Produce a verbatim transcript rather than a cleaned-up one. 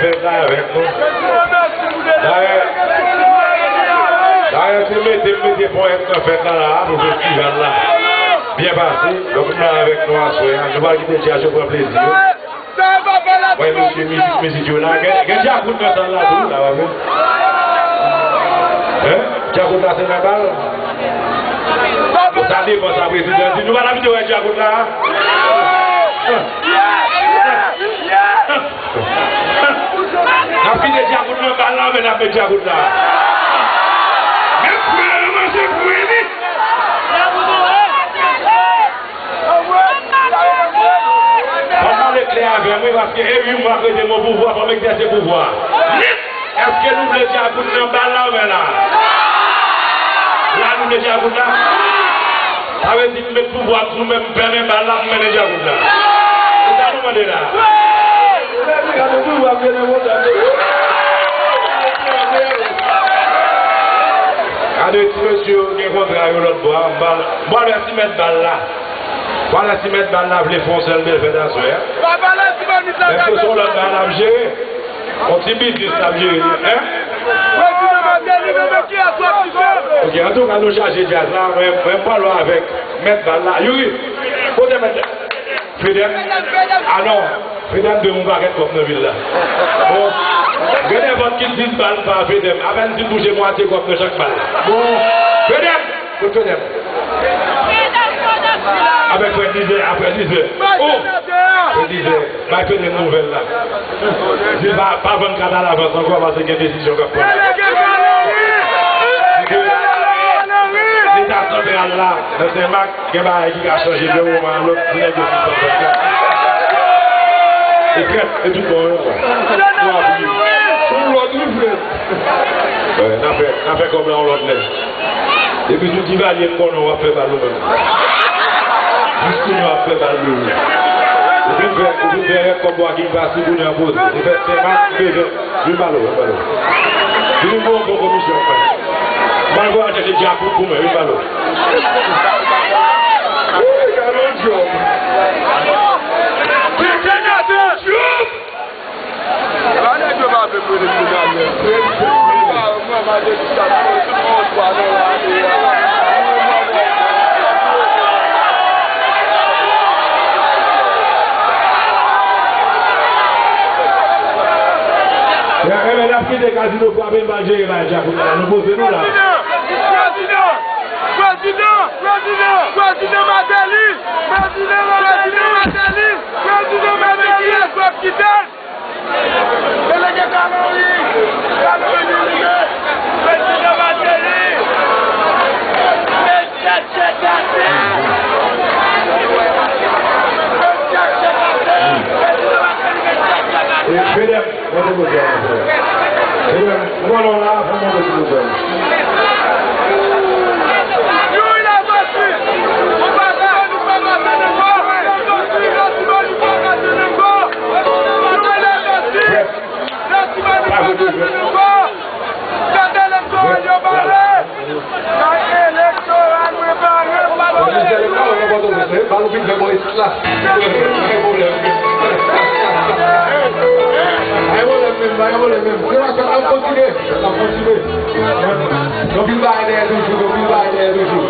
Fèt la avèk nou. Dayè, dayè, se mete m mete ponyèt nan fèt la, la, pou festival la byen pase. Donk, nou la avèk nou aswè a. Nou pral kite djaz yo pran plezi yo. Mwen, mesye, mizik, mizik yo la. Gen, gen djakout nan sal la tou, la, pa vre? Hein? Djakout la, se nan bal? Bon, sa depann sa prezidan di. Nou pa t envite wè djakout la? N ap kite djakout nan bal la, men n ap met djakout la. Men fre nan manje pou elit. Fò m pale klè avè m, wi, paske e ui mwa k rete m o pouvwa, fò m egzèse pouvwa. Èske nou vle djakout nan bal la oubyen la? La nou vle djakout la? Sa vle di m met pouvwa m sou men m, fèmen bal la, m mennen djakout la. Se sa nou mande la? Gade ti mesye yo gen kontra yo lòt bò a, m pral, m pral wè si mèt bal la. M pral wè si mèt bal la vle fè yon sèl bèl fèt aswè a. Èske se yon lòt bal l ap jere? Yon ti biznis l ap jere, hein? Prezidan Martelly, men, men kiyès w ap kite? Ok, antouka, nou chaje djaz la, mwen, mwen, m pral wè avèk mèt bal la. Youri, kote mèt la? Fedèm? Ah non, Fedèm dwe yon pakèt kòb nan vil la. Bon, gen nenpòt ki dis bal pa Fedèm, apèn si l touche mwatye kòb nan chak bal. Bon, Fedèm! Kot Fedèm? Avèk frè Dizè, aprè Dizè. Oh! Frè Dizè, bay Fedèm nouvèl la. Di l pa, pa vann kat alavans ankò, paske gen desizyon k ap pran la. Di ke Leta santral la, nan Senmak, gen bagay ki ka chanje de yon moman a lòt, pou nèg yo sispann vann kat. E trèt, e tout bon, yo, kwa. Nou ap ri. Yon lòt ri, frè. Wi, n a fè, n a fè kòb la yon lòt lè. Depi sou Divalye m konnen w ap fè bal ou menm. Jiskounye a w ap fè bal de ou. Ou fin fè, ou fin fè rèk kòb Joaquin Pasi kounye a poze. Ou fè Senmak, Bevè. Vin bal ou, vin bal ou. Vin bon bon komisyon, frè. M al voye chèche djakout pou mwen, vin bal ou. Wi, gade yon djòb. Tenten gade yon djòb. Sa nèg yo pa vle m rele tribunal menm. Mwen pa, mwen pa de diktatè, tout moun pa nan la. Ya, enben, n ap kite Kazino frape, n pral jere bagay djakout la. Nou poze nou la. Prezidan! Prezidan! Prezidan! Prezidan Martelly! Prezidan Martelly! Prezidan Martelly! Prezidan Martelly! Delege Kalori! Kalori vini! Prezidan Martelly! Met tèt chèf atè! Met tèt chèf atè! Prezidan Martelly, met tèt chèf atè! E, Fedèm, monte kote a, monchè. Fedèm, ou pa non la, fò monte sou kote a. Youri Latortue! Ou pa ka, nou pa ka tande ankò! Latortue, Latortue, nou pa ka tande ankò! Youri Latortue! Latortue, nou pa ka tande ankò! Kat elektoral yo pare! Kat elektoral prepare! Komisè elektoral nan Pòtoprens, se pa nou fin fè bò isit la. Pa gen pwoblèm. Pa gen pwoblèm menm, pa gen pwoblèm menm. Se la fèt ap kontinye. Fèt ap kontinye. Yon pil bagay dèyè toujou, yon pil bagay dèyè toujou.